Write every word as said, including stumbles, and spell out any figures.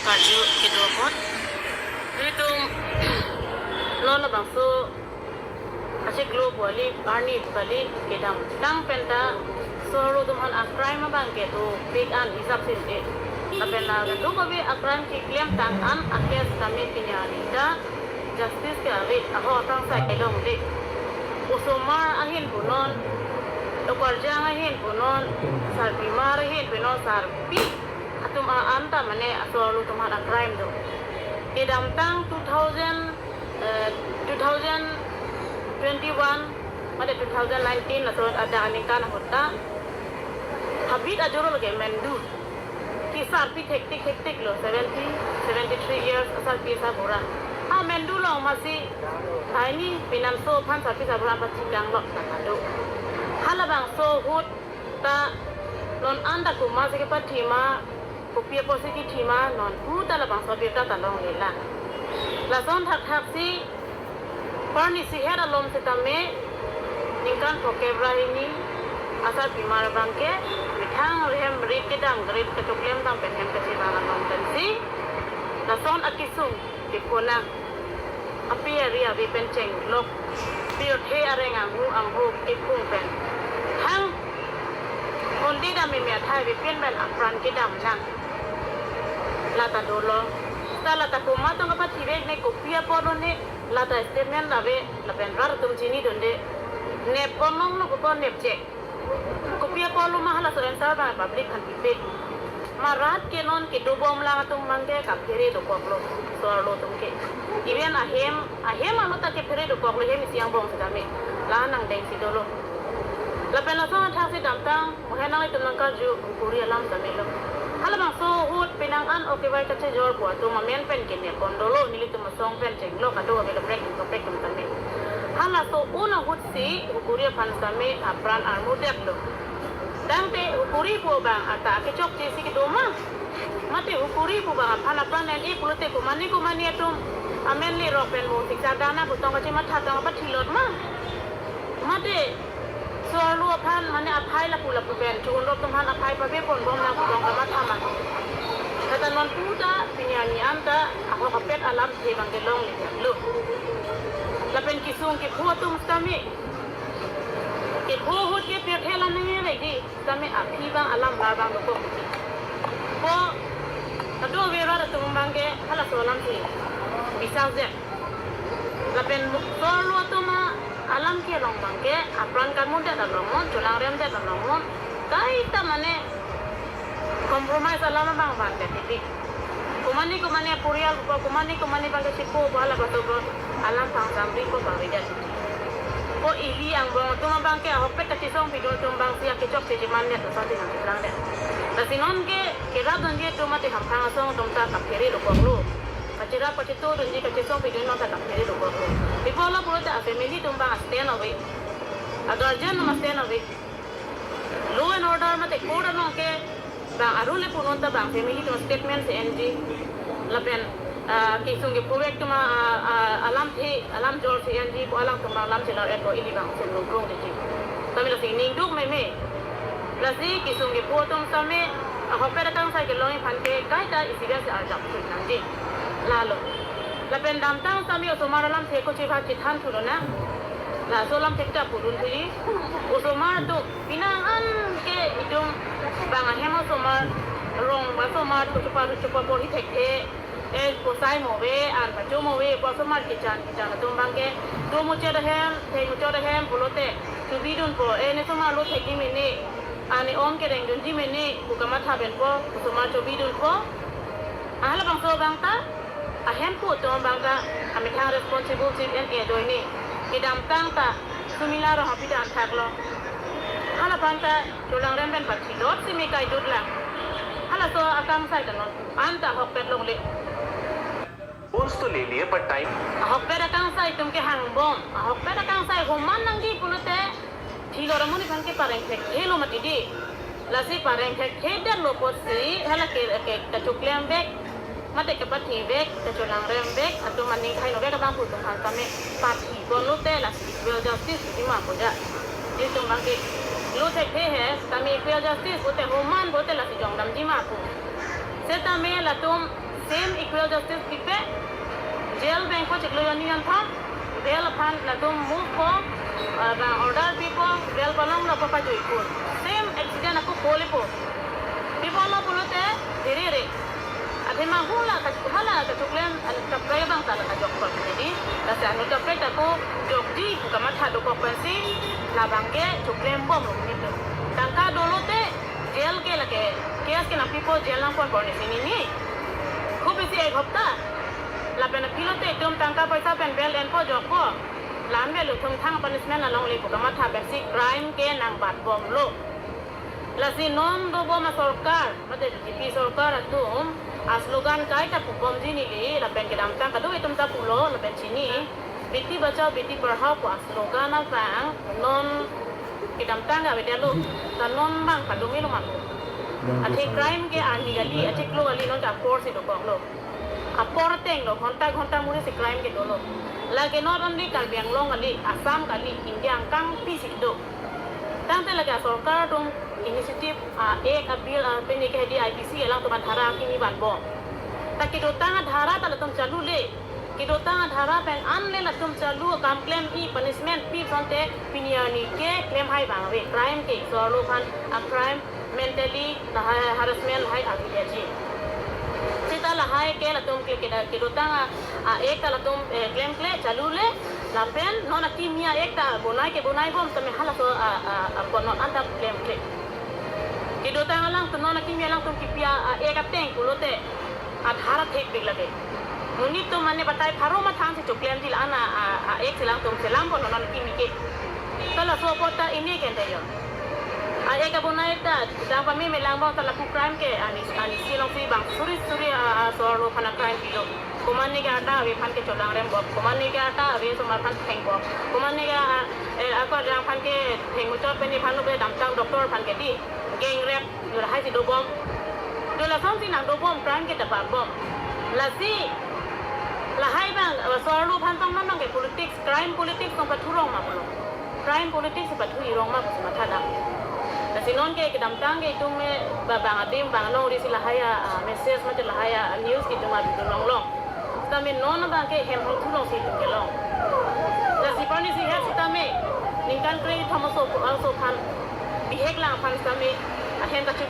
Karju kedo apot. Nelitum non labangso achiklo pu kali, arni pu kali, kedamtang penta so-arlo atum aphan a-crime abang ke dopik an hisap si un-e. Lapen la kadokave a-crime keklemtang an a-case kami pini arni ta justice ke ave, ahok athang sai long de. Osomar ahin punon, Okarjang ahin punon, Sarpimar ahin punon, Sarpi atum a-an ta mane so-arlo atum aphan a-crime do. Kedamtang two thousand, eh, two thousand twenty-one, mane two thousand nineteen laso adak aningkan ahut ta habit ajoro lake mendu. Ke sarpi thektik thektik lo, seventy, seventy-three years asarpi asarbura. Ha mendu long masi hai ni pinam so aphan sarpi asarbura aphan chikang lo ta kado. Halabangso ahut ta non anta komat si kepathi ma, kopi apot si kethi ma, non pu ta labangso abirta ta longlelang. Lason thakthak si parni siher alom setame ningkan phokep ra hini asarpimar abang ke methang rihem rit kedam rit kachoklemtang pen hem kachevang along pensi lason akesung kepho nang. Ape ari ave pen chenglok, pirthe areng anghu angho kepung pen hang hondi dam meme athai ave pen pen apran kedam nang. Lata dolo. Ta lata komat tong kapathi vek ne, kopi apot lo ne, lata statement ave, lapen rat atum chinidunde. Nep konlong lo ko nep chek. Kopi apot lo ma halaso answer abang public aphan pipe. Ma rat ke non kedobom lang atum abang ke kaphere dokok lo, so-arlo atum ke. Even ahem, ahem alo ta kaphere dokok lo, hem isi angbong setame. La nangdeng si dolo. Lapen lason athak si damtang, mohen nanglitum nangkarju, Hukuri alam setame lo. Halabangso ahut penang an okebai kachejor pu atum amen pen kenep pon dolo, nelitum asong pen chenglok kado ave kaprek kaprek atum setame. Halaso un ahut si Hukuri aphan setame apran armudet lo. Tangte Hukuri pu abang ata kechokche si kedo ma? Mate Hukuri pu abang aphan apran en-e pulote komane komane atum amen lerok pen mo siksa dana pu tong kachematha tong kapathilot ma? Mate so-arlo aphan mane aphai lapu lapu pen, chunrok atum aphan aphai pave ponbom nang pu tong kamatha ma? Kata non pu ta pini arni an ta ahok apet alamthe abang ke longle lo. Lapen kesung kepho atum setame, kepho ahut ke pirthe alam nangji lagi, setame aphi abang alam bar abang dokok. Ko kadokave rat atum abang ke halaso alam si bisakjak. Lapen so-arlo atum alam kelong abang ke apran karmudet along non, cholangremdet along non, kaita mane compromise alam abang vandet titi. Komane komane aporial ko, komane komane abang ke chepo ko, halabangso ko alam pangsamri ko pavedet. Ko ili angbong atum abang ke ahokpet kachesong pidun atum abang si akechokche chemandet, asonsi nangcheplangdet. Lasi non ke kerapdunji atum mate hamphang asong atum ta kaphere dokok lo. Kacherap kacheto dunji, kachesong pidun non ta kaphere dokok lo. Pi apotlo pulote a-family atum abang a-stand ave, a-guardian atum a-stand ave. Law and order mate court along ke bang arule punon ta bang family atum statement si enji. Lapen, ah, kesung kepho vek atum a, a, alamthe, alamjor si enji pu alangtum abang lam chelar-et ko, ili abang sum lungkrung titi. Setame lasi ningduk meme. Lasi kesung kepho atum setame ahokpet akangsai kelongji aphan ke kaita isi pen si arjap thun nangji. Lalo. Lapen damtang setame osomar alamthe ko chevak chethan thu lonang. Laso alamthe ta pudun thuji. Osomar atum penang an ke itum bang ahem osomar, rong asomar atum chopa chopa porhi thekthe, eh, posai mo ave, an pacho mo ave pu osomar kechan kechan atum abang ke, do muchot ahem, thek muchot ahem pulote chobidunpo, eh, ne somar lo thekji mene, an ne ong kerengdunji mene pu kamatha penpo, osomar chobidunpo. Halabangso abang ta ahemphu atum abang ta amethang responsible chief en-e ajoine. Kedamtang ta Sumila Ronghang pi ta anthak lo. Halabang ta cholangrem pen pathilot si me kaidut lang. Halaso akangsai ta non anta ahokpet longle. Course तो ले लिए, पर time. Ahokpet akangsai atum ke hangbom. Ahokpet akangsai homan nangji pulote thilot amonit aphan ke pareng thekthe lo mati di. Lasi pareng thekthedet lo apotsi hala ke, ke kachoklem vek, mate kepathi vek, kacholangrem vek atum aning thai no vek abang pu atum aphan tame pathi pon lote lasi equal justice ji ma pu ja. Itum abang ke lo thekthe he, tame equal justice pute homan pute lasi jongdamji ma pu. Setame latum Same equal justice pipe, jail bang ko chiklo jonni jonthom, bail aphan latum move po, ah, bang order pipo, bail palong lapu pajui pon. Same accident ako kole po. Pipo lo pulote, diri re. Athema hula ka, hala kachoklem, anu kaprek abang ta la kajok po. Jadi, lasi anu kaprek ta ako jokji pu kamatha dokok pensi, labang ke choklem bom lo nelitum. Tangka dolote, jail ke lake, case ke nangpipo jail nangpon por nesi nini. Khub besi ek hopta. Lapen aphi lote itum tangka paisa pen bail enpo jokpo. La-an bail lo, thumthang punishment along le pu kamatha pensi crime ke nangbat bom lo. Lasi non dobom asorkar, mate B J P sorkar atum, aslogan kaita pubomji neli, lapen kedamtang kado itum ta pulo, lapen chini, Beti Bachao, Beti Padhao pu aslogan abang, non kedamtang avedetlo, ta non bang padum ilo mapu. Athe crime ke arni kali, achiklo kali non ke apor si dokoklo. Apor ateng lo, ghonta ghonta muri si crime ke dolo. Lake not only Karbi Anglong kali, Assam kali, India angkangpi si do. Tangte lake asorkar atum initiative, ah, ek abil, ah, pini ke di I P C alangtum adhara kimi vanbom. Ta kedotang adhara ta latum chalule. Kedotang adhara pen an le latum chalu akam klem-i punishment pi asonte pini arni ke klemhai bang ave. Crime ke isorlo aphan a crime, mentally lahai harassment lahai avidetji. Seta lahai ke latum kle keda kedotang a, a ek ta latum, eh, klemkle chalule lapen non akimi a ek ta bonai ke bonai bom tame halaso a, a, a, kono anta klemkle. Kedotang alangtum non akimi alangtum kipi a, a ek ateng pulote adhara thekpik lake. Monit atum mane batai pharo mathang si choklemji la-an a, a, a ek si alangtum selam pon non akimi ke. Ta laso apot ta ini kente yo. A ek abonai ta, dang pame melang bang ta lapu crime ke, ani, ani si along si bang suri suri a, asor lo aphan a crime pilo. Komatne ke arta ave aphan ke cholang rem bom. Komatne ke arta ave asomar aphan theng bom. Komatne ke a, eh, ako dang aphan ke theng muchot pen aphan lo be damtang doctor aphan ke di. Gang rape, yo lahai si dobom. Yo lason si nangdobom, crime ke dapat bom. Lasi, lahai bang, eh, asor lo aphan tong non bang ke politics, crime politics tong pathurong ma pulo. Crime politics si pathu irong ma pusi mathadam. Lasi non ke kedamtang ke itum me ba bang adim bang alongri si lahai a, ah, message mate lahai a, ah, news ke itum a video longlong. Sitame non bang ke hem hong thulong si itum kelong. Lasi pani si het sitame ningkan kre-ithom aso, aso aphan bihek lang aphan sitame ahem kachudi